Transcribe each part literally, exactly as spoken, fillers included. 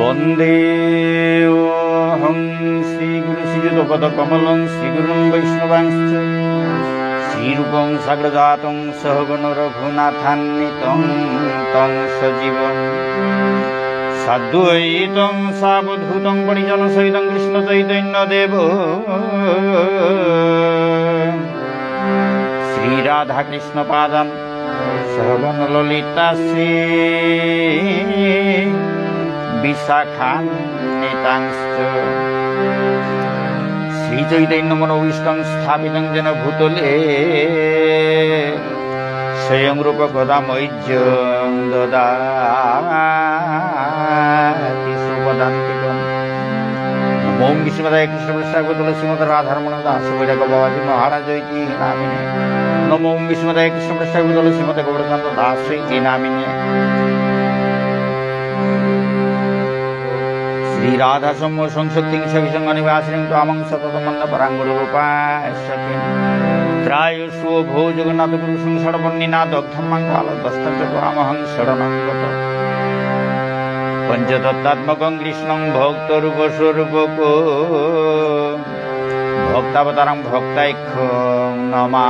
वन्देऽहं श्रीगुरु श्रीयुतपदकमलं श्रीगुरून् वैष्णवांश्च श्रीरूपं साग्रजातं सहगणरघुनाथान्वितं तं सजीवं साद्वैतं सावधूतं परिजनसहितं कृष्णचैतन्यदेवं श्रीराधाकृष्णपादान् सहगणललिता श्रीविशाखान्वितांश्च। श्रीचैतन्यमनोभीष्टं स्थापितं येन भूतले स्वयं रूप कदा मह्यं ददाति स्वपदान्तिकम्। नमो ॐ विष्णुपदाय कृष्णप्रेष्ठाय भूतले श्रीमते राधारमण दास वैराग्य बाबाजी महाराज की नामिने। नमो ॐ विष्णुपदाय कृष्णप्रेष्ठाय भूतले श्रीमते गौरकान्त दास की नामिने। श्रीराधा सम्मोहन संसक्तिं सखी संघ निवासिनीं त्वामहं सततं वन्दे परां गुरुरूपां सखीम्। त्रायस्व भो जगन्नाथ गुरु संसार बह्निना दग्धं मां कालदष्टं च त्वामहं शरणं गतः। पञ्चतत्त्वात्मकं कृष्णं भक्तरूपस्वरूपकम्। भक्तावतारं भक्ताख्यं नमामि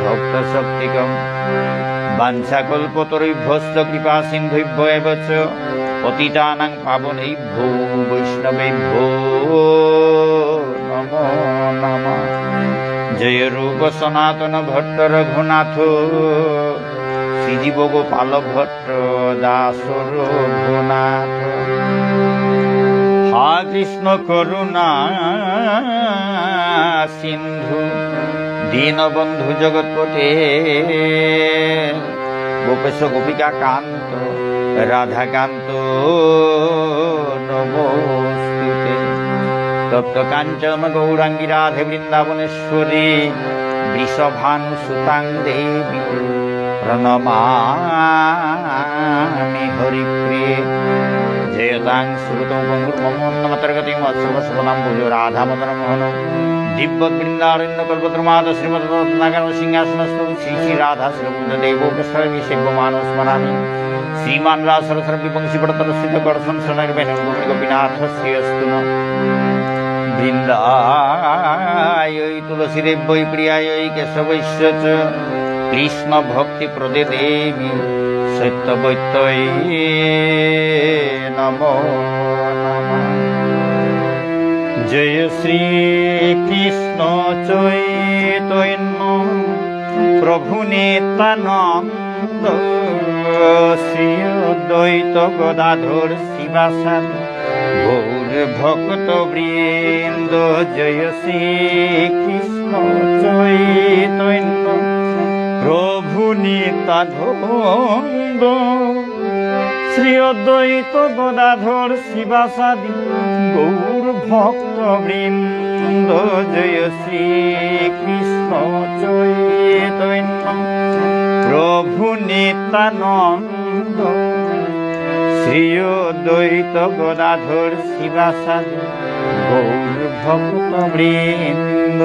भक्तशक्तिकम्। वाञ्छाकल्पतरुभ्यश्च कृपासिन्धुभ्य एव च पतितानां पावनेभ्यो वैष्णवेभ्यो नमो नमः। जय रूप सनातन भट्ट रघुनाथ, श्रीजीव गोपाल भट्ट दास रघुनाथ। हा कृष्ण करुणा सिन्धु दीनबन्धु जगत्पते। गोपेश गोपिका कान्त राधाकान्त नमोऽस्तु ते। तप्त काञ्चन गौराङ्गी राधे वृन्दावनेश्वरी वृषभानुसुतां देवी प्रणमामि हरिप्रिये। जयतां सुरतौ पङ्गोर्मम मन्दमतेर्गतौ मत्सर्वस्वपदाम्भोजौ राधामदनमोहनौ। दीव्यद् वृन्दारण्यकल्पদ্রুমাধঃ শ্রীমদ্রত্নাগারসিংহাসনস্থৌ শ্রী শ্রী রাধা শ্রীলগোবিন্দদেবৌ প্রেষ্ঠালীভিঃ সেব্যমানৌ স্মরামি। শ্রীমান্ রাসরসারম্ভী বংশীবটতটস্থিতঃ কর্ষন্ বেণুস্বনৈর্গোপীর্গোপীনাথঃ শ্রিয়েঽস্তু নঃ। বৃন্দায়ৈ তুলসীদেব্যৈ প্রিয়ায়ৈ কেশবস্য চ কৃষ্ণভক্তিপ্রদে দেবী সত্যবত্যৈ নমো নমঃ। জয় শ্রীকৃষ্ণ চৈতন্য প্রভু নিত্যানন্দ শ্রী অদ্বৈত গদাধর শ্রীবাসাদি গৌর ভক্তবৃন্দ। জয় শ্রীকৃষ্ণ চৈতন্য প্রভু নিত্যানন্দ শ্রী অদ্বৈত গদাধর শ্রীবাসাদি গৌর ভক্তবৃন্দ। জয় শ্রীকৃষ্ণ চৈতন্য প্রভু নিত্যানন্দ শ্রী অদ্বৈত গদাধর শ্রীবাসাদি গৌর ভক্তবৃন্দ।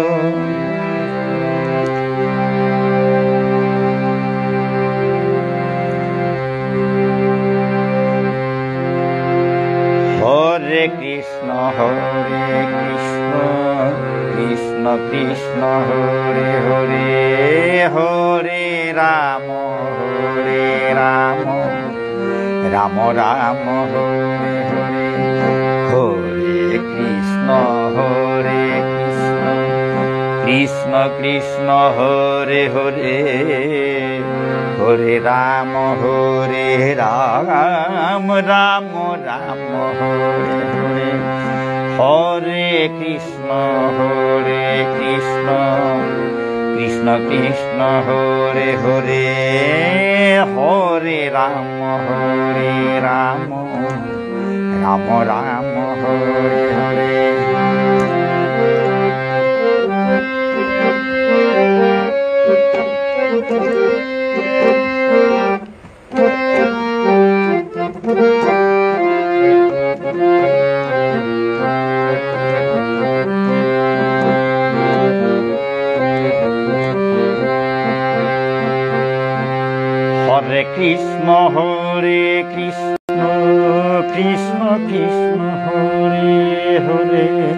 হরে কৃষ্ণ হরে কৃষ্ণ কৃষ্ণ কৃষ্ণ হরে হরে। হরে রাম হরে রাম রাম রাম হরে হরে। হরে কৃষ্ণ হরে কৃষ্ণ কৃষ্ণ কৃষ্ণ হরে হরে। হরে রাম হরে রাম রাম রাম হরে হরে। হরে কৃষ্ণ হরে কৃষ্ণ কৃষ্ণ কৃষ্ণ হরে হরে। হরে রাম হরে রাম রাম রাম হরে হরে। হরে কৃষ্ণ হরে কৃষ্ণ। কৃষ্ণ কৃষ্ণ হরে হরে,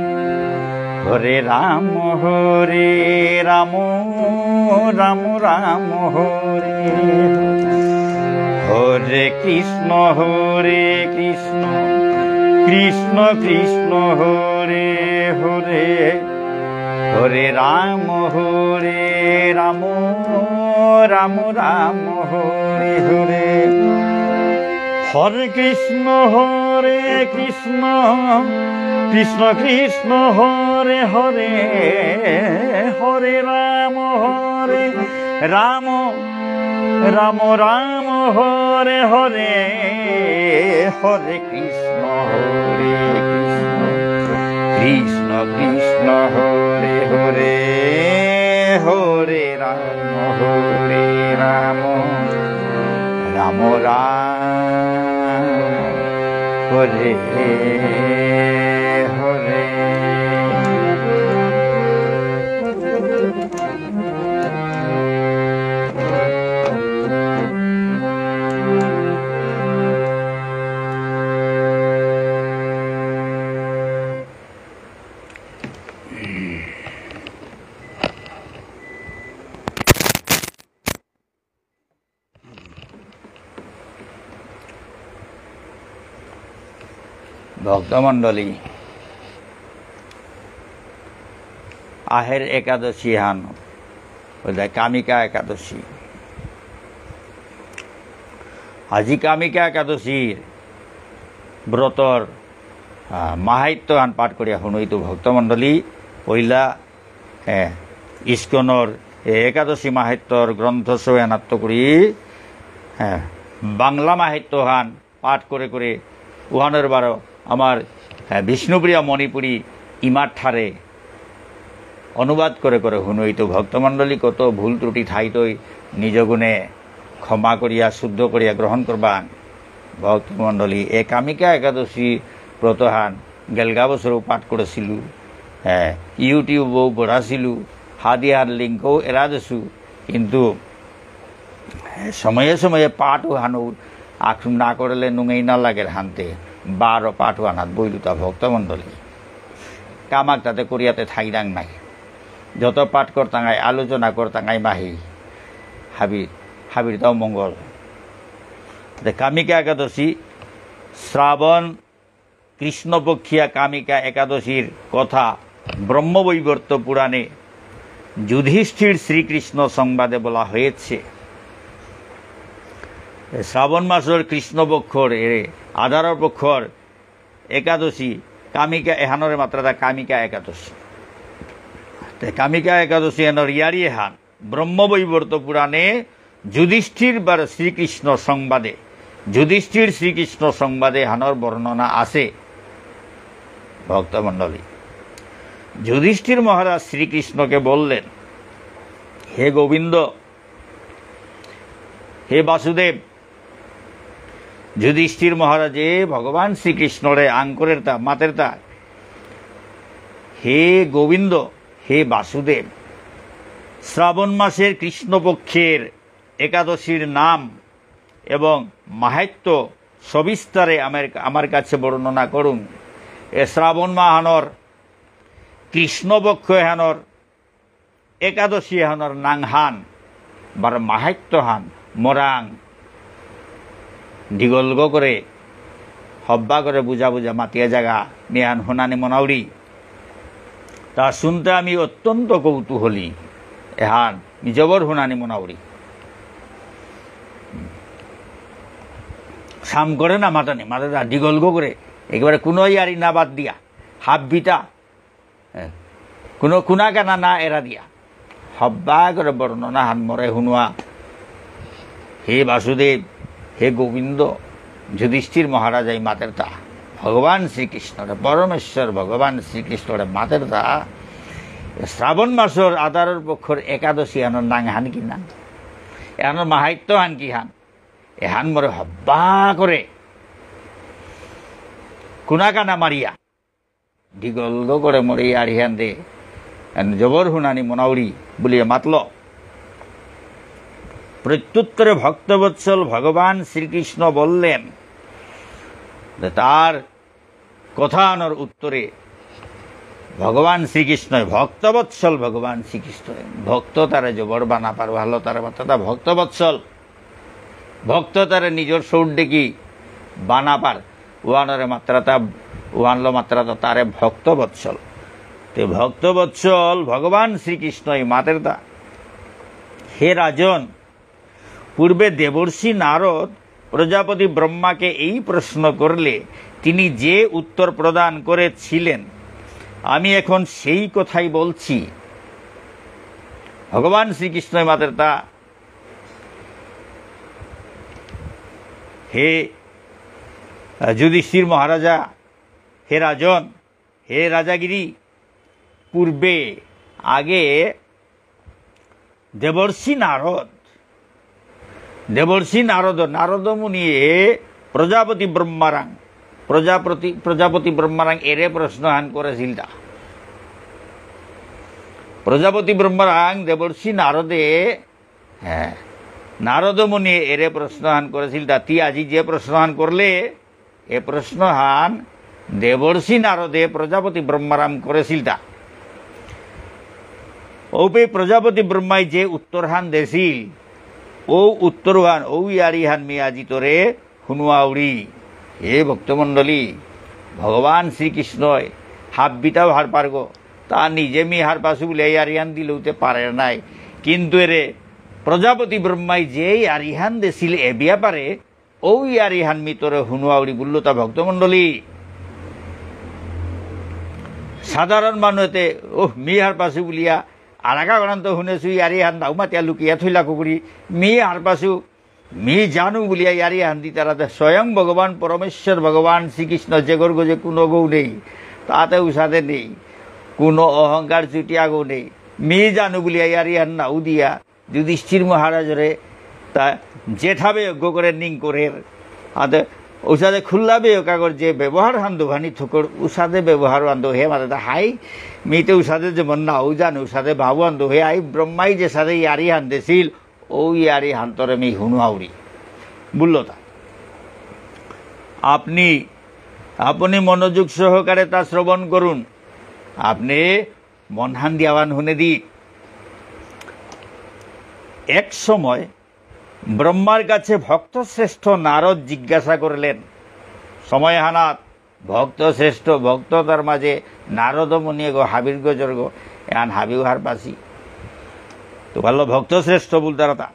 হরে রাম হরে রাম, রাম রাম হরে হরে। হরে কৃষ্ণ হরে কৃষ্ণ, কৃষ্ণ কৃষ্ণ হরে হরে, হরে রাম হরে রাম, রাম রাম হরে হরে। হরে কৃষ্ণ হরে কৃষ্ণ, কৃষ্ণ কৃষ্ণ হরে হরে, হরে রাম হরে রাম, রাম রাম হরে হরে। হরে কৃষ্ণ হরে কৃষ্ণ, কৃষ্ণ কৃষ্ণ হরে হরে, হরে রাম হরে রাম, রাম রাম হরে হরে। ভক্তমণ্ডলী, আহের একাদশী হান, বুঝলে, কামিকা একাদশী। আজি কামিকা একাদশীর ব্রতর, আহ, মাহাত্ম্য হান পাঠ করিয়া শুনুইতু ভক্তমণ্ডলী। পইলা, এ, ইস্কনর, এ, একাদশী মাহাত্ম্যর গ্রন্থ সৌ এনাত্ত করি, এ, বাংলা মাহাত্ম্য হান পাঠ করে করে উহানর বারো আমার, এ, বিষ্ণুপ্রিয়া মণিপুরী ইমার ঠারে অনুবাদ করে করে শুনুইতু ভক্তমণ্ডলী। কত ভুল ত্রুটি থাইতই, নিজ গুণে ক্ষমা করিয়া শুদ্ধ করিয়া গ্রহণ করবাং। ভক্তমণ্ডলী, এ কামিকা একাদশী ব্রতহান গেলগা বছরও পাঠ করেছিলু। হ্যাঁ, YouTube-ও বড়াছিলু, হাদিয়ার link-ও এরা দেছু। কিন্তু সময়ে সময়ে পাঠ হানু আখ না করলে নুঙেই না লাগের হানতে, বারো পাঠ আনাত বইলুতা ভক্তমণ্ডলী। কামাক তাতে করিয়াতে থাইরাং নাই। যত পাঠ করতাঙাই, আলোচনা করতাঙাই মাহি, হাবির, হাবির তাও মঙ্গল। তে কামিকা একাদশী, শ্রাবণ কৃষ্ণপক্ষীয়া কামিকা একাদশীর কথা ব্রহ্মবৈবর্ত পুরাণে যুধিষ্ঠির শ্রীকৃষ্ণ সংবাদে বলা হয়েছে। শ্রাবণ মাসর কৃষ্ণপক্ষর, এ, আধারর পক্ষর একাদশী, কামিকা এহানরে মাততারা কামিকা একাদশী। তে কামিকা একাদশী এহানর ইয়ারি এহান ব্রহ্মবৈবর্ত পুরাণে যুধিষ্ঠির বারো শ্রীকৃষ্ণ সংবাদে, যুধিষ্ঠির শ্রীকৃষ্ণ সংবাদে এহানর বর্ণনা আছে। ভক্তমণ্ডলী, যুধিষ্ঠির মহারাজ শ্রীকৃষ্ণকে বললেন, "হে গোবিন্দ, হে বাসুদেব।" যুধিষ্ঠির মহারাজে ভগবান শ্রীকৃষ্ণরে আঙকরেরতা, মাতেরতা, "হে গোবিন্দ, হে বাসুদেব, শ্রাবণ মাসের কৃষ্ণপক্ষের একাদশীর নাম এবং মাহাত্ম্য সবিস্তারে আমার, আমার কাছে বর্ণনা করুন।" এ শ্রাবণ মাহানর কৃষ্ণপক্ষ এহানর একাদশী এহানর নাঙহান, বারো মাহাত্ম্যহান, মোরাং, দীঘলগ করে, হব্বা করে বুঝা বুঝা মাতিয়া জাগা, মিহান হুনানি মনাউরি। তা শুনতে আমি অত্যন্ত কৌতূহলী, এহান মি জবর হুনানি মনাউরি। সাম করে না মাতানি, মাতাতা দীঘলগ করে, একেবারে কোনো ইয়ারি না বাদ দিয়া, হাব্বিতা, হ্যাঁ। কোনো কুনাকানা না এরা দিয়া। হব্বা করে বর্ণনা হান মরে হুনুয়া। হে বাসুদেব, হে গোবিন্দ, যুধিষ্ঠির মহারাজাই মাতেরতা। ভগবান শ্রীকৃষ্ণরে, পরমেশ্বর ভগবান শ্রীকৃষ্ণরে মাতেরতা। শ্রাবণ মাসর আধারর পক্ষর একাদশী এহানর নাঙহান কি না? এহানর মাহাত্ম্যহান কিহান? এহান মরে হব্বা করে। কুনাকানা মারিয়া। দীঘলগ করে মরে ইয়ারিহান দে, এন জবর হুনানি মনাউরি বুলিয়া মাতল। প্রত্যুত্তরে ভক্তবৎসল ভগবান শ্রীকৃষ্ণ বললেন, তার কথাহানর উত্তরে ভগবান শ্রীকৃষ্ণই, ভক্তবৎসল ভগবান শ্রীকৃষ্ণই, ভক্ত তারে জবর বানা পার, ভালো তারে মাত্রাতা ভক্তবৎসল, ভক্ত তারে নিজর সৌর দেখি বানা পার, ওহানরে মাত্রাতা, ওহানলো মাত্রাতা তারে ভক্তবৎসল। তে ভক্তবৎসল ভগবান শ্রীকৃষ্ণই মাতেরতা, হে রাজন, পূর্বে দেবর্ষি নারদ প্রজাপতি ব্রহ্মাকে এই প্রশ্ন করলে তিনি যে উত্তর প্রদান করেছিলেন, আমি এখন সেই কথাই বলছি। ভগবান শ্রীকৃষ্ণ মাতেরতা, হে, আহ, যুধিষ্ঠির মহারাজা, হে রাজন, হে রাজাগিরি, পূর্বে, আগে দেবর্ষি নারদ, দেবর্ষি নারদ, নারদ মুনিয়ে প্রজাপতি ব্রহ্মারাং, প্রজাপতি, প্রজাপতি ব্রহ্মারাং এরে প্রশ্নহান করেছিলতা। প্রজাপতি ব্রহ্মারাং দেবর্ষি নারদে, হ্যাঁ, নারদ মুনিয়ে এরে প্রশ্নহান করেছিলতা। তি আজি যে প্রশ্নহান করলে, এ প্রশ্নহান দেবর্ষি নারদে প্রজাপতি ব্রহ্মারাং করেছিলতা। ঔপে প্রজাপতি ব্রহ্মাই যে উত্তরহান দেছিল, ঔ উত্তরহান, ঔ ইয়ারিহান মি আজি তোরে হুনুয়াউরি। হে ভক্তমণ্ডলী, ভগবান শ্রীকৃষ্ণই হাব্বিতাও হারপারগো, তা নিজে মি হারপাসু বুলে ইয়ারিহান দিলৌতে পারে নাই। কিন্তু এরে প্রজাপতি ব্রহ্মাই যে ইয়ারিহান দেছিল এ ব্যাপারে, ঔ ইয়ারিহান মি তোরে হুনুয়াউরি বুললতা ভক্তমণ্ডলী। সাধারণ মানু এতে, "ওহ, মি হারপাসু" বুলিয়া, আরাকা গণান্ত হুনেসু ইয়ারিহান দাউ মাতিয়া লুকিয়া থইলা কুকুরি, "মি হারপাসু, মি জানু" বুলিয়া ইয়ারিহান দিতারাতে স্বয়ং ভগবান পরমেশ্বর ভগবান শ্রীকৃষ্ণ যেগর গজে কোনো গৌ নেই, তাতে উসাদে নেই, কোনো অহংকার চুটিয়া গৌ নেই, "মি জানু" বুলিয়া ইয়ারিহান নাউ দিয়া, যুধিষ্ঠির মহারাজরে তা জেঠাবে যজ্ঞ করে নিং করের। আতে উসাদে খুল্লাবে কাগর যে ব্যবহারহান দোহানি থকর উসাদে ব্যবহারহান দো হে মাতে তা হাই, মিতে উসাদে যেমন নাউ জান উসাদে ভাবহান দো হে আই ব্রহ্মাই যে সাদে ইয়ারিহান দেছিল, ঔ ইয়ারিহান তোরে মি হুনুয়াউরি। বুললতা। আপনি, আপনি মনোযোগ সহকারে তা শ্রবণ করুন। আপনি মনহান দিয়াবান হুনে দি। এক সময় ব্রহ্মার কাছে ভক্ত শ্রেষ্ঠ নারদ জিজ্ঞাসা করলেন, সময় হানাত ভক্ত শ্রেষ্ঠ ভক্ত তার মাঝে নারদ মুনি এগো হাবির গজরগ, এহান হাবিও হারপাসি। তো ভালো ভক্ত শ্রেষ্ঠ বুলতারাতা।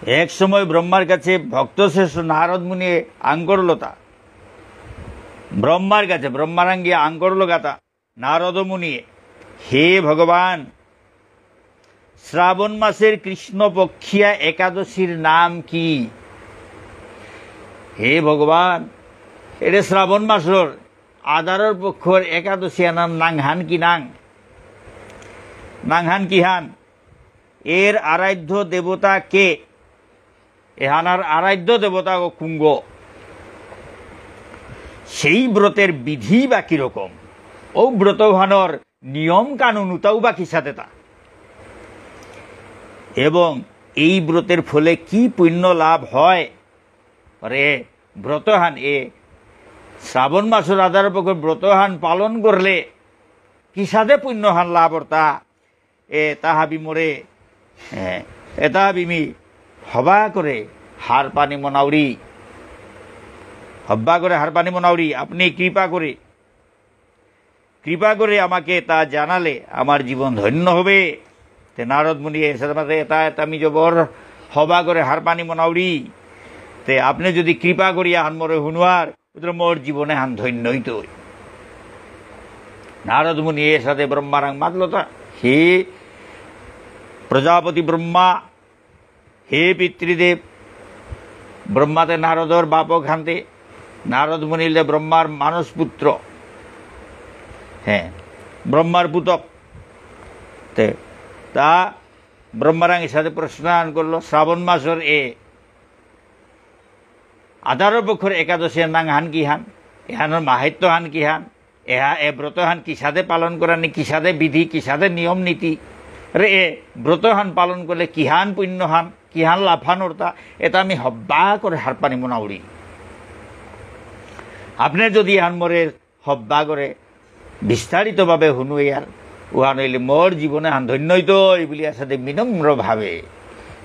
এক সময় ব্রহ্মার কাছে ভক্ত শ্রেষ্ঠ নারদ মুনি আঙকরলতা। ব্রহ্মার কাছে, ব্রহ্মারাং গিয়া আঙকরলগাতা। নারদ মুনি, হে ভগবান, শ্রাবণ মাসের কৃষ্ণপক্ষীয়া একাদশীর নাম কি? হে ভগবান, এরে শ্রাবণ মাসর আদারর পক্ষর একাদশী আনার নাংহান কি নাং? নাংহান কি হান? এর আরাধ্য দেবতা কে? এহানার আরাধ্য দেবতা গো কুঙগ। সেই ব্রতের বিধি বা কিরকম? ও ব্রতহানর নিয়ম কানুন উতাও বা কিসাদে তা? এবং এই ব্রতের ফলে কি পুণ্য লাভ হয়? আরে, ব্রতহান এ শ্রাবণ মাসর আদার পক্ষর ব্রতহান পালন করলে কিসাদে পুণ্যহান লাভ অরতা? এ তাহাবি মোরে, এ, এ তাহাবি মি হবা করে হারপানি মনাউরি, হব্বা করে হারপানি মনাউরি, আপনি কৃপা করে, কৃপা করে আমাকে তা জানালে আমার জীবন ধন্য হবে। তে নারদ মুনি এসাদে মাতে এতা, এতা মি জবর হবা করে হারপানি মনাউরি। তে আপনি যদি কৃপা করিয়া হান মোরে হুনুয়ার, উতরে মোর জীবন এহান ধন্য হইতই। নারদ মুনি এসাদে ব্রহ্মারাং মাতলতা, হে প্রজাপতি ব্রহ্মা, হে পিতৃদেব, ব্রহ্মাতে নারদর বাপক হানতে, নারদ মুনিলে ব্রহ্মার মানস পুত্র, হ্যাঁ, ব্রহ্মার পুতক। তে, তা ব্রহ্মারাং এসাদে প্রশ্ন আন করল, শ্রাবণ মাসর এ আদারর পক্ষর একাদশীর নাঙহান কিহান? এহানর মাহাত্ম্যহান কিহান? এহা এ ব্রতহান কিসাদে পালন করানি, কিসাদে বিধি, কিসাদে নিয়ম নীতি? রে এ ব্রতহান পালন করলে কিহান পুণ্যহান, কিহান লাভহান অরতা? এতা আমি হব্বা করে হারপানি মনাউরি। আপনি যদি এহান মোরে হব্বা করে বিস্তারিতভাবে হুনুয়ার, উহান হইলে মোর জীবন এহান ধন্য হইতই বুলিয়া সাদে বিনম্রভাবে,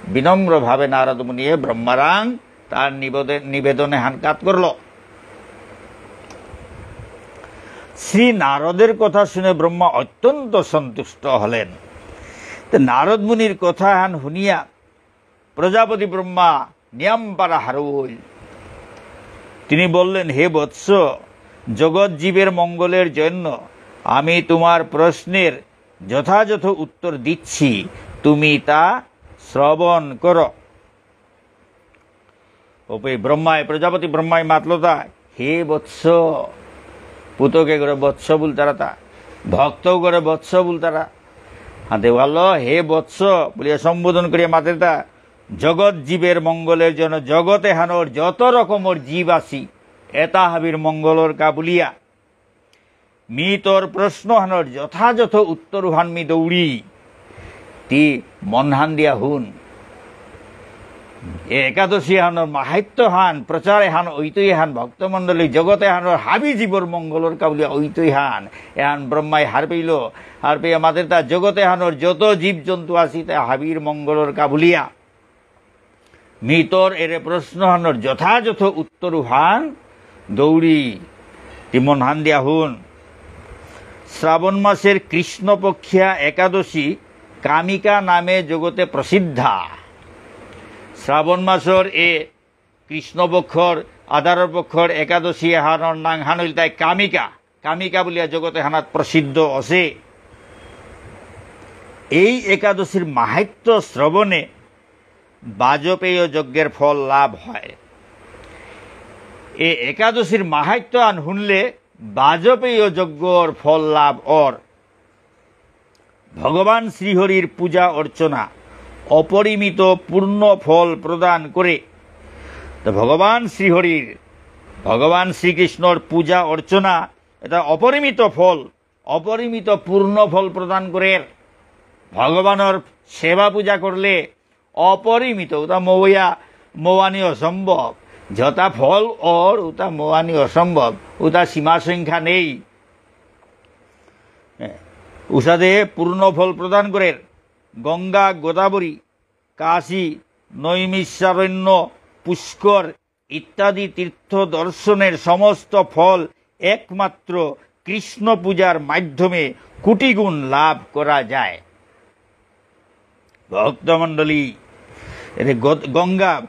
বিনম্রভাবে নারদ মুনিয়ে ব্রহ্মারাং তার নিবেদন, নিবেদন এহান কাত করল। শ্রী নারদের কথা শুনে ব্রহ্মা অত্যন্ত সন্তুষ্ট হলেন। তো নারদ মুনির কথা এহান শুনিয়া প্রজাপতি ব্রহ্মা নিয়াম পারা হারৌ হইল। তিনি বললেন, "হে বৎস, জগৎ জীবের মঙ্গলের জন্য আমি তোমার প্রশ্নের যথাযথ উত্তর দিচ্ছি, তুমি তা শ্রবণ করো।" ওপে ব্রহ্মায়, প্রজাপতি ব্রহ্মায় মাতলতা, "হে বৎস", পুতকে করে বৎস বুলতারাতা, ভক্ত করে বৎস বুলতারা। হাতে ভালো, "হে বৎস" বুলিয়া সম্বোধন করিয়া মাতেরতা, জগৎ জীবের মঙ্গলের জন্য, জগতে হানোর যত রকমর জীব আছি, এতা হাবির মঙ্গলর কা বুলিয়া। মি তোর প্রশ্ন হানর যথাযথ উত্তর হান মি দৌড়ি। তি মন হান দিয়া হুন। এ একাদশী হানর মাহাত্ম্য হান, প্রচারে হান, ঐতই হান, ভক্তমণ্ডলী জগতে হানর হাবি জীবর মঙ্গলর কাবুলিয়া ঐতই হান। এহান ব্রহ্মাই হার পেইল, হার পেয়া মাতের তা জগতে হানর যত জীব জন্তু আসি তা হাবির মঙ্গলর কাবুলিয়া। মি তোর এরে প্রশ্ন হানর যথাযথ উত্তর হান দৌড়ি। তি মন হান দিয়া হুন। শ্রাবণ মাসের কৃষ্ণপক্ষিয়া একাদশী কামিকা নামে জগতে প্রসিদ্ধা। শ্রাবণ মাসর এ কৃষ্ণপক্ষর, আধারর পক্ষর একাদশী এহানর নাঙ হান ইলতাই কামিকা। কামিকা বুলিয়া জগতে হানাত প্রসিদ্ধ আছে। এই একাদশীর মাহাত্ম্য শ্রবণে বাজপেয় যজ্ঞের ফল লাভ হয়। এ একাদশীর মাহাত্ম্য আন শুনলে বাজপেয় যজ্ঞর ফল লাভ অর। ভগবান শ্রীহরির পূজা অর্চনা অপরিমিত পূর্ণ ফল প্রদান করে। তো ভগবান শ্রীহরির, ভগবান শ্রীকৃষ্ণর পূজা অর্চনা এটা অপরিমিত ফল, অপরিমিত পূর্ণ ফল প্রদান করের। ভগবানর সেবা পূজা করলে অপরিমিত, উতা মৌয়া, মৌয়ানি অসম্ভব। যথা ফল অর, উতা মৌয়ানি অসম্ভব, উতা সীমা সংখ্যা নেই। এ, উসাদে পূর্ণ ফল প্রদান করের। গঙ্গা, গোদাবরী, কাশী, নৈমিষারণ্য, পুষ্কর ইত্যাদি তীর্থ দর্শনের সমস্ত ফল একমাত্র কৃষ্ণ পূজার মাধ্যমে কোটি গুণ লাভ করা যায়। ভক্তমণ্ডলী, এরে গদ-, গঙ্গা,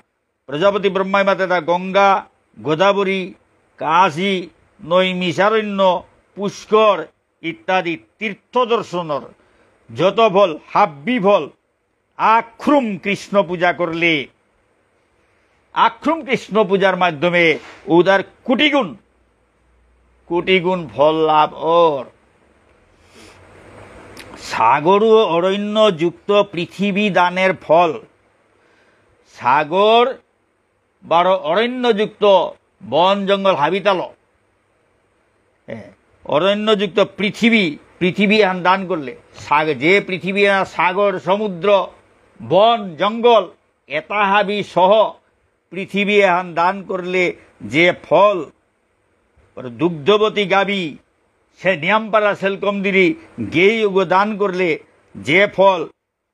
প্রজাপতি ব্রহ্মায় মাতেতা গঙ্গা, গোদাবরী, কাশী, নৈমিষারণ্য, পুষ্কর ইত্যাদি তীর্থ দর্শনর যত ফল, হাব্বি ফল, আখ্রুম কৃষ্ণ পূজা করলে, আখ্রুম কৃষ্ণ পূজার মাধ্যমে উদার কোটি গুণ, কোটি গুণ ফল লাভ অর। সাগর ও অরণ্য যুক্ত পৃথিবী দানের ফল। সাগর বারো অরণ্যযুক্ত বন জঙ্গল হাবিতালো। এ, অরণ্যযুক্ত পৃথিবী, পৃথিবী এহান দান করলে, সাগ-, যে পৃথিবী এহান সাগর, সমুদ্র, বন, জঙ্গল, এতা হাবি সহ পৃথিবী এহান দান করলে যে ফল, ওর দুগ্ধবতী গাভী, সে নিয়ামপারা সেলকম দিরি, গেই ওগো দান করলে যে ফল,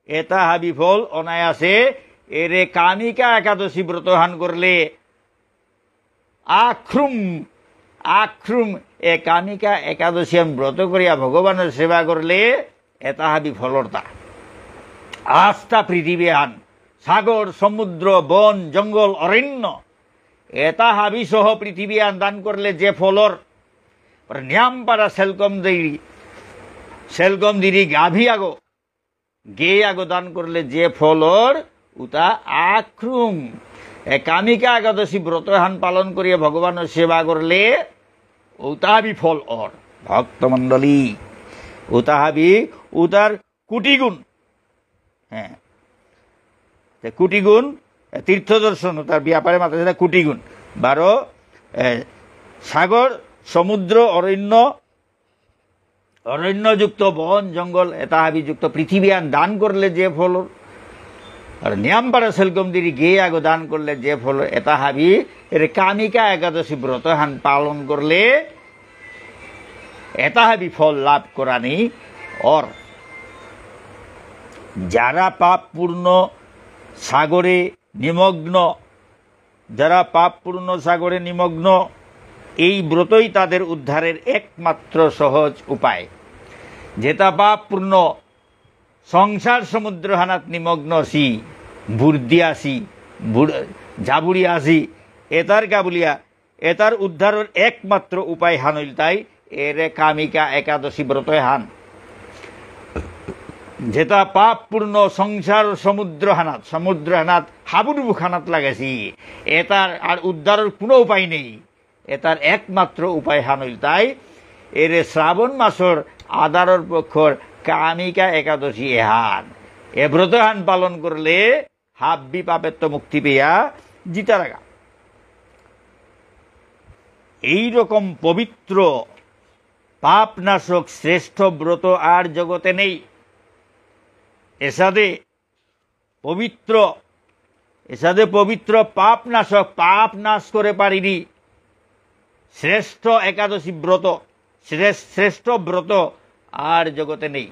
এতা হাবি ফল অনায়াসে এরে কামিকা একাদশী ব্রত হান করলে আখ্রুম, আখ্রুম এ কামিকা একাদশী হান ব্রত করিয়া ভগবানের সেবা করলে এতা হাবি ফলরতা। আস্তা পৃথিবী হান, সাগর, সমুদ্র, বন, জঙ্গল, অরণ্য, এতা হাবি সহ পৃথিবী হান দান করলে যে ফলর, পরে নিয়াম পারা সেলকম দেরি, সেলকম দিরি গাভী আগো, গে আগো দান করলে যে ফলর উতা আখ্রুম। এ কামিকা একাদশী ব্রত হান পালন করিয়া ভগবানের সেবা করলে উতা হাবি ফল অর। ভক্তমণ্ডলী, উতা হাবি উতার কোটি গুণ। হ্যাঁ। তে কোটি গুণ, এ, তীর্থ দর্শন, তার ব্যাপারে মাত্র সেটা কোটি গুণ। বারো, এ, সাগর, সমুদ্র, অরণ্য, অরণ্যযুক্ত বন, জঙ্গল, এতা হাবিযুক্ত পৃথিবী আন দান করলে যে ফল, আর নিয়াম পারা সেলকম দিরি গিয়া আগ দান করলে যে ফল, এতা হাবি, এরে কামিকা একাদশী ব্রত হান পালন করলে এতা হাবি ফল লাভ করানি অর। যারা পাপ পূর্ণ সাগরে নিমগ্ন, যারা পাপ পূর্ণ সাগরে নিমগ্ন, এই ব্রতই তাদের উদ্ধারের একমাত্র সহজ উপায়। যেতা পাপ পূর্ণ সংসার সমুদ্র হানাত নিমগ্ন আছি, বুর্দি আছি, বুড়-, জাবুড়ি আছি, এতার কা বুলিয়া, এতার উদ্ধারের একমাত্র উপায় হান ইলতাই এরে কামিকা একাদশী ব্রত হান। যেতা পাপ পূর্ণ সংসার সমুদ্র হানাত, সমুদ্র হানাত হাবুডুবু খানাত লাগেছি, এতার আর উদ্ধারের কোনো উপায় নেই। এতার একমাত্র উপায় হান ইলতাই এরে শ্রাবণ মাসর আদারর পক্ষর কামিকা একাদশী এহান। এ ব্রত হান পালন করলে হাব্বি পাপেত্ত মুক্তি পেয়া জিতারাগা। এই রকম পবিত্র পাপনাশক শ্রেষ্ঠ ব্রত আর জগতে নেই। এসাদে পবিত্র, এসাদে পবিত্র পাপনাশক, পাপ নাশ করে পারিনি শ্রেষ্ঠ একাদশী ব্রত, শ্রেষ-, শ্রেষ্ঠ ব্রত আর জগতে নেই।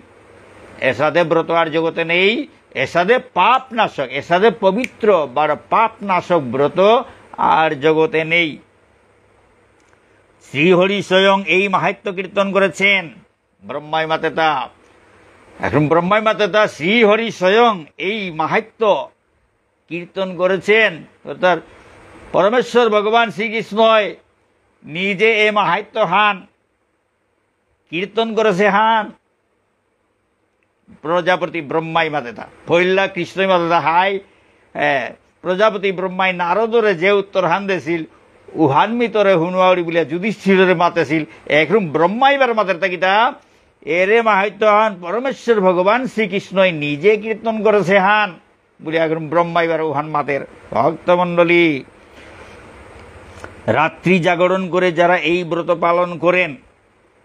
এসাদে ব্রত আর জগতে নেই, এসাদে পাপ নাশক, এসাদে পবিত্র বা পাপ নাশক ব্রত আর জগতে নেই। শ্রীহরি স্বয়ং এই মাহাত্ম্য কীর্তন করেছেন। ব্রহ্মাই মাতেতা, এখন ব্রহ্মাই মাতেতা শ্রীহরি স্বয়ং এই মাহাত্ম্য কীর্তন করেছেন, অর্থাৎ পরমেশ্বর ভগবান শ্রীকৃষ্ণই নিজে এ মাহাত্ম্য হান কীর্তন করেছে হান। প্রজাপতি ব্রহ্মাই মাতেতা, পইলা কৃষ্ণই মাতেতা হাই, এ, প্রজাপতি ব্রহ্মাই নারদরে যে উত্তর হান দেছিল, উহান মি তোরে হুনুয়াউরি বুলিয়া যুধিষ্ঠিররে মাতেছিল, এখন ব্রহ্মাই বার মাতের তা কিতা, এরে মাহাত্ম্য হান পরমেশ্বর ভগবান শ্রীকৃষ্ণই নিজে কীর্তন করেছে হান। বুলিয়া এখন ব্রহ্মা এবার উহান মাতের। ভক্তমণ্ডলী, রাত্রি জাগরণ করে যারা এই ব্রত পালন করেন,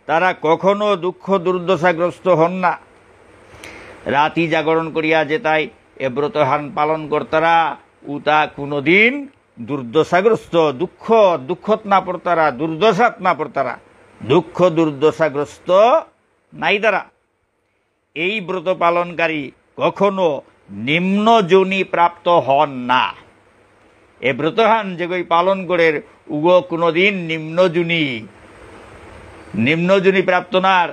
তারা কখনো দুঃখ দুর্দশাগ্রস্ত হন না। রাতি জাগরণ করিয়া যেতাই এ ব্রত হান পালন করতারা, উতা কোনোদিন দুর্দশাগ্রস্ত, দুঃখ, দুঃখত না পড়তারা, দুর্দশাত না পড়তারা, দুঃখ দুর্দশাগ্রস্ত নাই তারা। এই ব্রত পালনকারী কখনো নিম্ন যোনি প্রাপ্ত হন না। এ ব্রতহান যেগই পালন করের উগো কোনোদিন নিম্ন যোনি, নিম্ন যোনি প্রাপ্ত নার,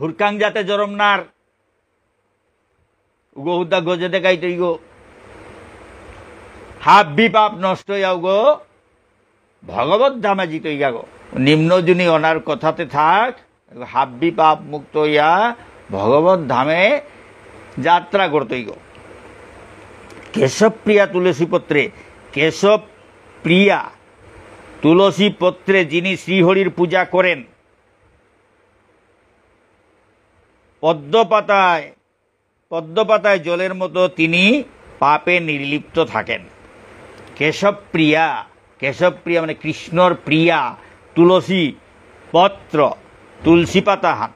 হুরকাং জাতে জরম নার, উগো হুদ্দা গজে দেখাইতইগো। হাব্বি পাপ নষ্ট হইয়া উগো ভগবত ধামে জিতইগা গো। নিম্ন যোনি অনার কথাতে থাক, হাব্বি পাপ মুক্ত হইয়া ভগবত ধামে যাত্রা করতইগো। কেশবপ্রিয়া তুলসী পত্রে, কেশবপ্রিয়া তুলসী পত্রে যিনি শ্রীহরির পূজা করেন, পদ্মপাতায় পদ্মপাতায় জলের মতো তিনি পাপে নির্লিপ্ত থাকেন। কেশবপ্রিয়া, কেশবপ্রিয়া মানে কৃষ্ণর প্রিয়া, তুলসী পত্র, তুলসী পাতাহান।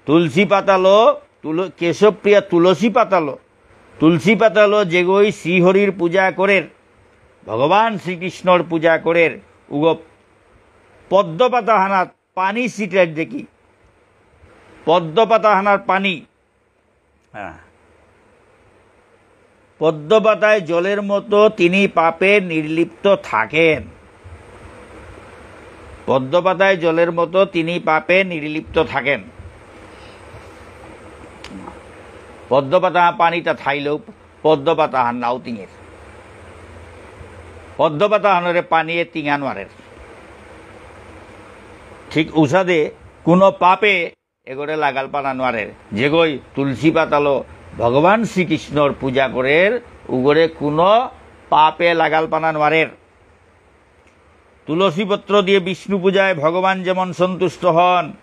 তুলসী পাতালো, তুল-, কেশবপ্রিয়া তুলসী পাতালো, তুলসী পাতালো যেগই শ্রীহরির পূজা করের, ভগবান শ্রীকৃষ্ণর পূজা করের, উগো পদ্মপাতাহানাত পানি ছিটার দেখি, পদ্মপাতাহানার পানি, হ্যাঁ। পদ্মপাতায় জলের মতো তিনি পাপে নির্লিপ্ত থাকেন। পদ্মপাতায় জলের মতো তিনি পাপে নির্লিপ্ত থাকেন। পদ্মপাতা পানিটা থাইলেও পদ্মপাতাহান নাও তিঙের। পদ্মপাতাহানরে পানিয়ে তিঙা নোয়ারের। ঠিক উসাদে কোনো পাপে এগরে লাগাল পানা নোয়ারের। যেগই তুলসী পাতালো ভগবান শ্রীকৃষ্ণর পূজা করের, উগরে কোনো পাপে লাগাল পানা নোয়ারের। তুলসী পত্র দিয়ে বিষ্ণু পূজায় ভগবান যেমন সন্তুষ্ট হন,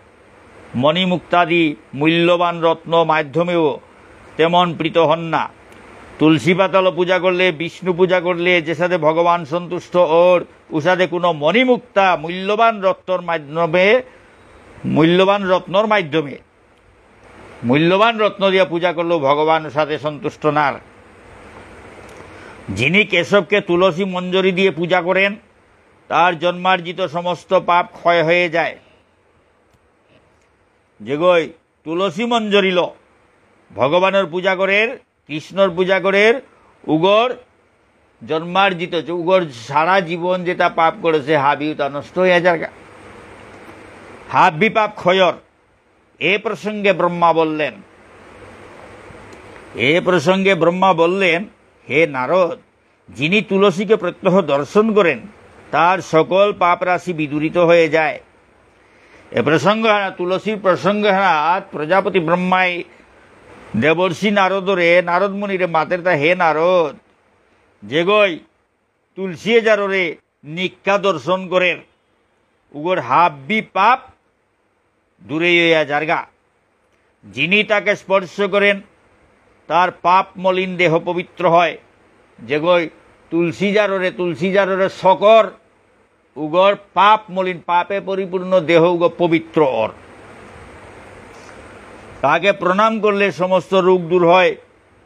মণিমুক্তাদি মূল্যবান রত্ন মাধ্যমেও তেমন প্রীত হন না। তুলসী পাতালো পূজা করলে, বিষ্ণু পূজা করলে যেসাদে ভগবান সন্তুষ্ট ওর, উসাদে কোনো মণিমুক্তা মূল্যবান রত্নর মাধ্যমে, মূল্যবান রত্নর মাধ্যমে, মূল্যবান রত্ন দিয়া পূজা করলেও ভগবান উসাদে সন্তুষ্ট নার। যিনি কেশবকে তুলসী মঞ্জরি দিয়ে পূজা করেন, তার জন্মার্জিত সমস্ত পাপ ক্ষয় হয়ে যায়। যেগই তুলসী মঞ্জরিল, ভগবানর পূজা করের, কৃষ্ণর পূজা করের, উগর জন্মার্জিত, যে উগর সারা জীবন যেটা পাপ করেছে, হাবি উতা নষ্ট হয়ে যারগা। হাবি পাপ ক্ষয়র। এ প্রসঙ্গে ব্রহ্মা বললেন, এ প্রসঙ্গে ব্রহ্মা বললেন, হে নারদ, যিনি তুলসীকে প্রত্যহ দর্শন করেন, তার সকল পাপ রাশি বিদূরিত হয়ে যায়। এ প্রসঙ্গ হানা, তুলসীর প্রসঙ্গ হানাত প্রজাপতি ব্রহ্মাই দেবর্ষি নারদরে, নারদ মুনিরে মাতেরতা, হে নারদ, যেগই তুলসী এজাররে নিকা দর্শন করের, উগর হাব্বি পাপ দূরে হইয়া যারগা। যিনি তাকে স্পর্শ করেন, তার পাপ মলিন দেহ পবিত্র হয়। যেগই তুলসী জাররে, তুলসী জাররে সকর, উগর পাপ মলিন, পাপে পরিপূর্ণ দেহ উগ পবিত্র অর। তাকে প্রণাম করলে সমস্ত রোগ দূর হয়।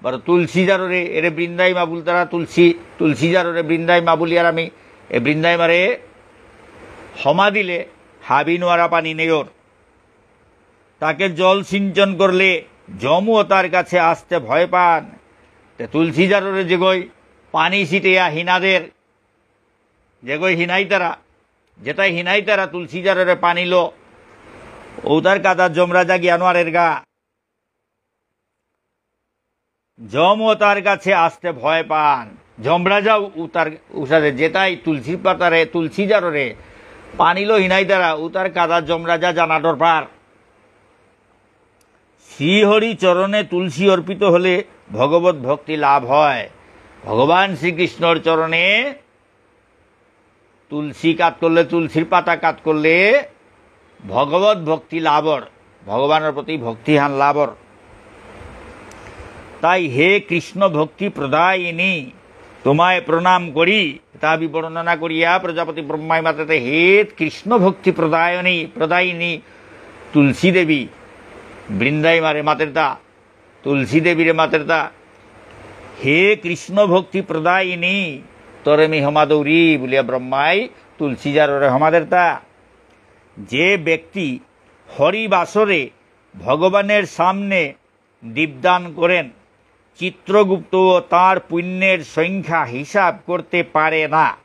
বারো তুলসী জাররে, এরে বৃন্দাই মা বুলতারা, তুলসী, তুলসী জাররে বৃন্দাই মা বুলিয়ার আমি, এ বৃন্দাই মারে ক্ষমা দিলে হাবি নোয়ারা পানি নেয়র। তাকে জল সিঞ্চন করলে যমও তার কাছে আসতে ভয় পান। তে তুলসী জাররে যেগই পানি ছিটেয়া হিনাদের, যেগই হিনাইতারা, যেটাই হিনাইতারা তুলসী জাররে পানি লো, ও তার কাদা যমরাজা গিয়া নোয়ারের গা। যমও তার কাছে আসতে ভয় পান। যমরাজাও উতার উসাদে যেতাই তুলসীর পাতারে, তুলসী জাররে পানিলো হিনাইতারা, উতার কাদা যমরাজা জানা দরকার। শ্রীহরি চরণে তুলসী অর্পিত হলে ভগবত ভক্তি লাভ হয়। ভগবান শ্রীকৃষ্ণর চরণে তুলসী কাত করলে, তুলসীর পাতা কাত করলে ভগবত ভক্তি লাভর, ভগবানের প্রতি ভক্তিহান লাভর। তাই হে কৃষ্ণ ভক্তি প্রদায়িনী, তোমায় প্রণাম করি। তা আমি বর্ণনা করিয়া প্রজাপতি ব্রহ্মায় মাতাতে, হে কৃষ্ণ ভক্তি প্রদায়নী, প্রদায়িনী তুলসী দেবী, বৃন্দাই মারে মাতেরতা, তুলসী দেবীরে মাতেরতা, হে কৃষ্ণ ভক্তি প্রদায়িনী, তরে মি হমাদৌরি বুলিয়া ব্রহ্মাই তুলসী জাররে হমাদেরতা। যে ব্যক্তি হরিবাসরে ভগবানের সামনে দীপদান করেন, চিত্রগুপ্তও তার পুণ্যের সংখ্যা হিসাব করতে পারে না।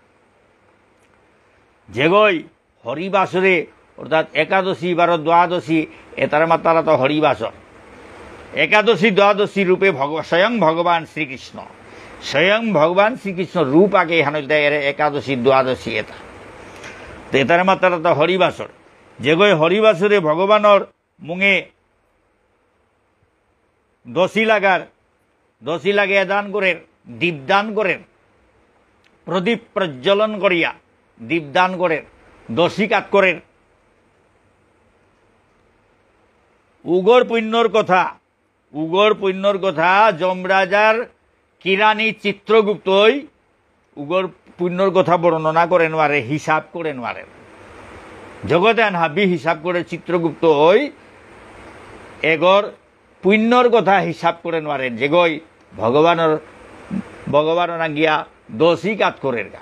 যেগই হরিবাসরে, অর্থাৎ একাদশী, বারো, দ্বাদশী, এতার মাতারা তো হরিবাসর। একাদশী, দ্বাদশী রূপে ভগ-, স্বয়ং ভগবান শ্রীকৃষ্ণ। স্বয়ং ভগবান শ্রীকৃষ্ণ রূপ আগে এহান হইতে এরে একাদশী, দ্বাদশী এতা। তো এতার মাতারা তো হরিবাসর। যেগই হরিবাসরে ভগবানর মুঙে দশি লাগার, দশি লাগিয়া দান করের, দীপ দান করের, প্রদীপ প্রজ্বলন করিয়া দীপ দান করের, দশি কাত করের। উগর পুণ্যর কথা, উগর পুণ্যর কথা যমরাজার কিরানি চিত্রগুপ্তই উগর পুণ্যর কথা বর্ণনা করে নোয়ারে, হিসাব করে নোয়ারে। জগতে আন হাবি হিসাব করে চিত্রগুপ্তই এগর পুণ্যর কথা হিসাব করে নোয়ারে। যেগই ভগবানর, ভগবানর নাঙ্গিয়া দশি কাত করের গা।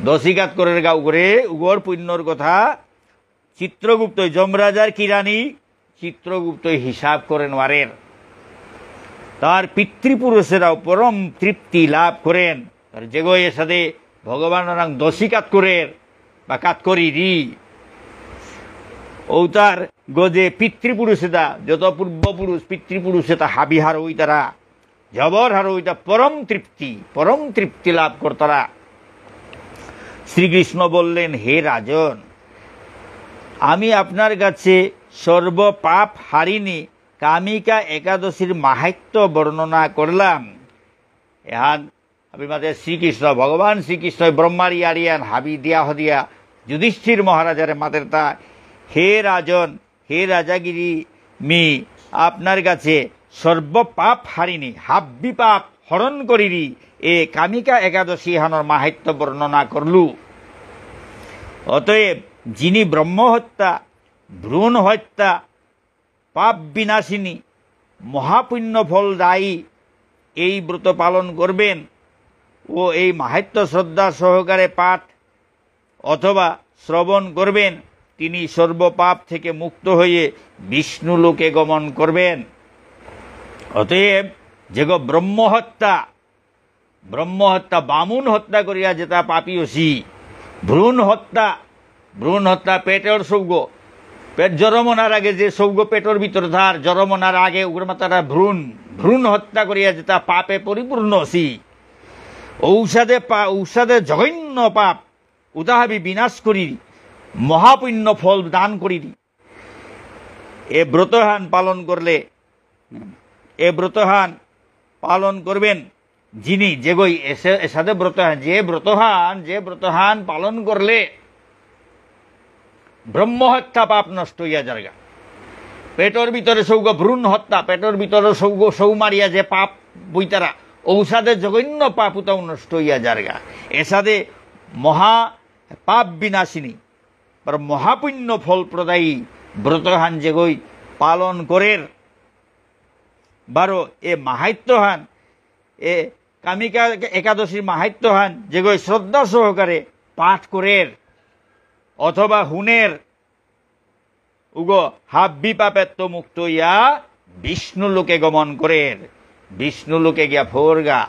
দশি কাত করের গা উগরে, উগর পুণ্যর কথা চিত্রগুপ্ত, যমরাজার কিরানি চিত্রগুপ্ত হিসাব করে নোয়ারের। তার পিতৃপুরুষেরাও পরম তৃপ্তি লাভ করেন। তার যেগই এসাদে ভগবান রাং দশি কাত করের বা কাত করিরি। ও তার গজে পিতৃপুরুষেতা, যত পূর্বপুরুষ, পিতৃপুরুষেতা হাবিহার ওই তারা। জবর হারৌ ইতা পরম তৃপ্তি, পরম তৃপ্তি লাভ করতারা। শ্রীকৃষ্ণ বললেন, "হে রাজন, আমি আপনার কাছে সর্ব পাপ হারিণী কামিকা একাদশীর মাহাত্ম্য বর্ণনা করলাম।" এহান আমি মাতে শ্রীকৃষ্ণ, ভগবান শ্রীকৃষ্ণ ব্রহ্মার ইয়ারিয়ান হাবি দিয়া হদিয়া যুধিষ্ঠির মহারাজারে মাতেরতা, হে রাজন, হে রাজাগিরি, মি আপনার কাছে সর্ব পাপ হারিণী, হাব্বি পাপ হরণ করিরি, এ কামিকা একাদশী হানর মাহাত্ম্য বর্ণনা করলু। অতএব যিনি ব্রহ্মহত্যা, ভ্রূণ হত্যা, পাপ বিনাশিনী, মহাপুণ্য ফলদায়ী এই ব্রত পালন করবেন, ও এই মাহাত্ম্য শ্রদ্ধা সহকারে পাঠ অথবা শ্রবণ করবেন, তিনি সর্বপাপ থেকে মুক্ত হয়ে বিষ্ণু লোকে গমন করবেন। অতএব যেগো ব্রহ্মহত্যা, ব্রহ্মহত্যা, বামুন হত্যা করিয়া যেতা পাপী অসি, ভ্রূণ হত্যা, ভ্রূণ হত্যা পেটর সৌগ, পেট জরম অনার আগে যে সৌগ পেটর ভিতরে থার, জরম অনার আগে উগ্র মাতারা ভ্রূণ, ভ্রূণ হত্যা করিয়া যেতা পাপে পরিপূর্ণ অসি, ঔসাদে পা-, ঔসাদে জঘন্য পাপ, উতা হাবি বিনাশ করি, মহাপুণ্য ফল দান করি। এ ব্রতহান পালন করলে, এ ব্রতহান পালন করবেন যিনি, যেগই এসে, এসাদে ব্রতহান, যে ব্রতহান, যে ব্রতহান পালন করলে ব্রহ্মহত্যা পাপ নষ্ট হইয়া যারগা। পেটর ভিতরে সৌগ ভ্রূণ হত্যা, পেটর ভিতরে সৌগ সৌ মারিয়া যে পাপ বইতারা, ঔসাদে জঘন্য পাপ উতাও নষ্ট হইয়া যারগা। এসাদে মহা পাপ বিনাশিনী, পর মহাপুণ্য ফলপ্রদায়ী ব্রতহান যেগই পালন করের, বারো এ মাহাত্ম্যহান, এ কামিকা একাদশীর মাহাত্ম্যহান যেগই শ্রদ্ধা সহকারে পাঠ করের অথবা হুনের, উগো হাব্বি পাপেত্ত মুক্ত ইয়া বিষ্ণু লোকে গমন করের। বিষ্ণু লোকে গিয়া ফোরগা,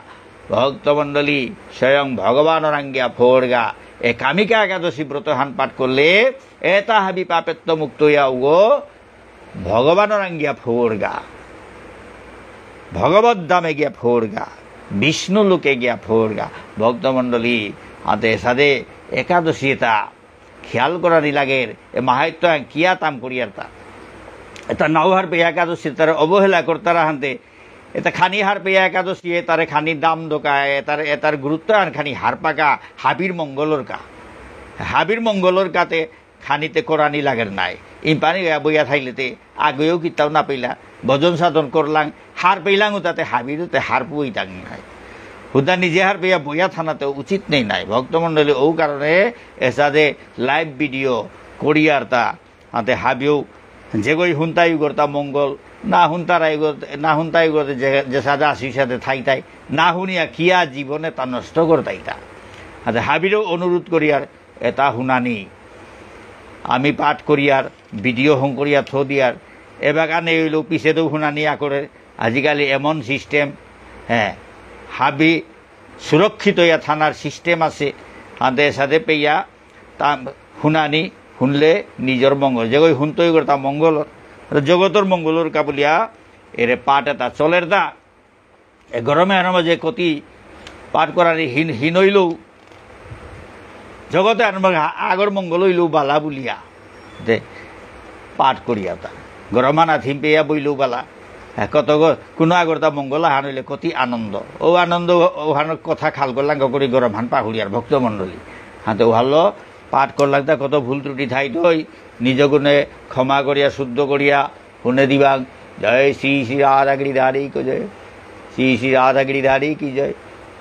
ভক্তমণ্ডলী, স্বয়ং ভগবানরাং গিয়া ফোরগা। এ কামিকা একাদশী ব্রতহান পাঠ করলে এতা হাবি পাপেত্ত মুক্ত ইয়া উগো ভগবানরাং গিয়া ফোরগা, ভগবত ধামে গিয়া ফোরগা, বিষ্ণু লোকে গিয়া ফোরগা। ভক্তমণ্ডলী, আতে সাদে একাদশী এতা খেয়াল করানি লাগের, এ মাহাত্ম্য কিয়া তাম করিয়ার তা। এতা নাও হারপেয়া একাদশী তারে অবহেলা করতারা হানতে, এতা খানি হারপেয়া একাদশী এতারে খানি দাম দোকায়, এতার, এতার গুরুত্ব আন খানি হারপাকা হাবির মঙ্গলর কা। হাবির মঙ্গলর কাতে খানিতে করানি লাগের নাই। ইম্পানি গয়া বইয়া থাইলেতে আগেও কিতাও না পেলা, ভজন সাধন করলাং, হার পেলাং তাতে হাবিরতে হার পুই তাং নাই। হুদা নিজে হারপেয়া বইয়া থানাতে উচিত নেই নাই। ভক্তমণ্ডলী, ও কারণে এসাদে live video করিয়ার তা, আতে হাবিও যেগই হুনতাই করতা মঙ্গল, না হুনতারাই করতে, না হুনতাই করতে যে, যে সাদা আসি সাথে থাইতাই, না হুনিয়া কিয়া জীবনে তা নষ্ট করতাইতা। আতে হাবিরও অনুরোধ করিয়ার এতা হুনানি। আমি পাঠ করিয়ার, video হং করিয়া থো দিয়ার, এবাকা নেই হইলেও পিছেদেও হুনানি আকরে। আজিকালি এমন system, হ্যাঁ, হাবি সুরক্ষিত ইয়া থানার system আছে। আদে সাদে পেয়া তা হুনানি হুনলে নিজর মঙ্গল। যেগই হুনতই করতা মঙ্গল, জগতর মঙ্গলর কাবুলিয়া এরে পাঠ এতা চলের দা। এ গরমে আনব যে কতি পাঠ করানি হিন, হিন হইলেও, জগতে আনব আগর মঙ্গল হইলেও বালা বুলিয়া। দে, পাঠ করিয়া তা। গরমানা থিম পেয়া বইলেও বালা। হ্যাঁ, কত গ-, কোনো আগরতা মঙ্গল আহান হইলে কতি আনন্দ। ও আনন্দ, ও-, ওহান কথা খাল করলাম, করি গরম হান পাহুড়িয়ার ভক্তমণ্ডলী। হাতে ওহালো পাঠ করলাম, তা কত ভুল ত্রুটি থাইতই, নিজ গুণে ক্ষমা করিয়া, শুদ্ধ করিয়া, হুনে দিবাং। জয় শ্রী শ্রী রাধা গিরিধারী কি জয়, শ্রী শ্রী রাধা গিরিধারী কি জয়,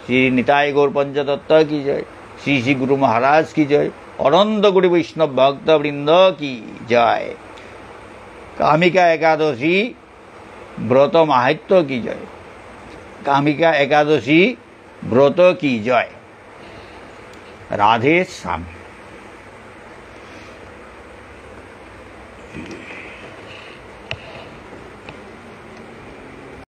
শ্রী নিতাই গৌর পঞ্চতত্ত্ব কি জয়, শ্রী শ্রী গুরু মহারাজ কি জয়, অনন্ত কোটি বৈষ্ণব ভক্তবৃন্দ কি জয়। কামিকা একাদশী ব্রত মাহাত্ম্য কি জয়, কামিকা একাদশী ব্রত কি জয়। রাধে শ্যাম।